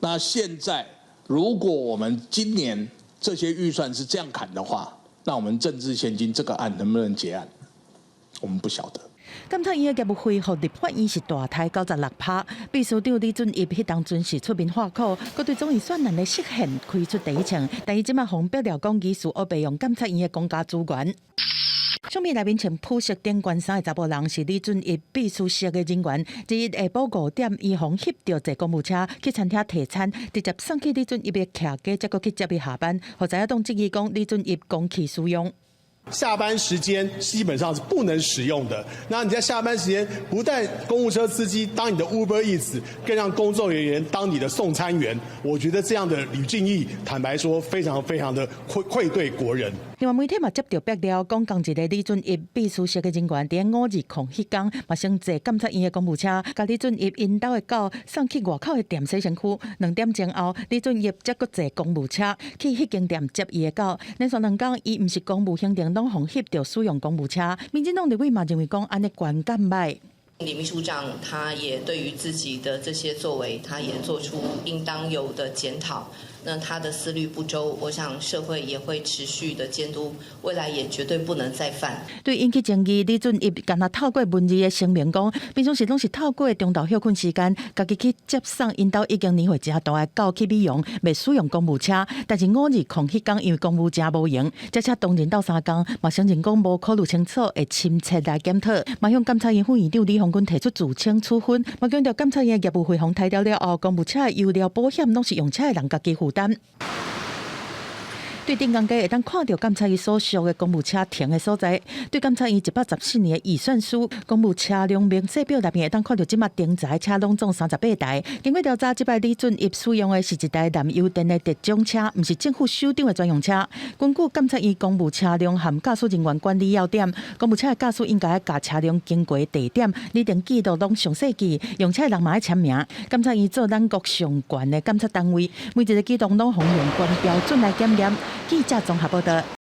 那現在如果我們今年這些預算是這樣砍的話，那我們政治獻金這個案能不能結案？我們不曉得。監察院的業務費予立法院是大刣96%，秘書長李俊逸彼當陣是出面話苦，閣對總預算案的釋憲開出第一槍，但伊這馬予逼了講疑似烏白用監察院的公家資源。相片內面穿普色頂懸衫的查埔人是李俊逸秘書室的人員，這日下晡5點，伊予翕著坐公務車去餐廳提餐，直接送去李俊逸的徛家，才閣去接伊下班。予在野黨質疑講李俊逸公器私用。下班時間基本上是不能使用的。那你在下班時間，不但公務車司機當你的 Uber Eats，更讓工作人員當你的送餐員。我覺得這樣的呂俊毅，坦白說，非常非常的愧對國人。另外媒體嘛接著爆料，講仝一个李俊逸秘書室的人員，佇520彼工，嘛先坐監察院的公務車，共李俊逸𪜶兜的狗送去外口的店洗身軀。2點鐘後，李俊逸才閣坐公務車去彼間店接伊的狗。連續2工，伊毋是公務行程，攏予翕著使用公務車。民進黨立委嘛認為講，按呢觀感䆀。李秘書長他也對於自己的這些作為，他也做出應當有的檢討。那他的思慮不周，我想社會也會持續的監督，未來也絕對不能再犯。對引起爭議，李俊逸敢若透過文字的聲明講，平常時攏是透過中晝歇睏時間，家己去接送𪜶兜已經年歲誠大的狗去美容，袂使用公務車。但是520彼工因為公務車無閒，這車當人鬥相共，嘛承認講無考慮清楚，會深切來檢討。嘛向監察院副院長李鴻鈞提出辭呈處分，嘛強調監察院業務費予刣掉了後，公務車的油料保險攏是用車的人家己負擔。對頂工街會當看著監察院所屬的公務車停的所在，對監察院114年的預算書，公務車輛明細表內面會當看著這馬停載車攏總38台。經過調查，這擺李俊逸使用的是一台燃油電的特種車，毋是政府首長的專用車。根據監察院公務車輛和駕駛人員管理要點，公務車的駕駛應該共車輛經過地點、里程記錄攏詳細記，用車的人嘛愛簽名。監察院做咱國上懸的監察單位，每一个舉動攏予用懸標準來檢驗。記者綜合報道。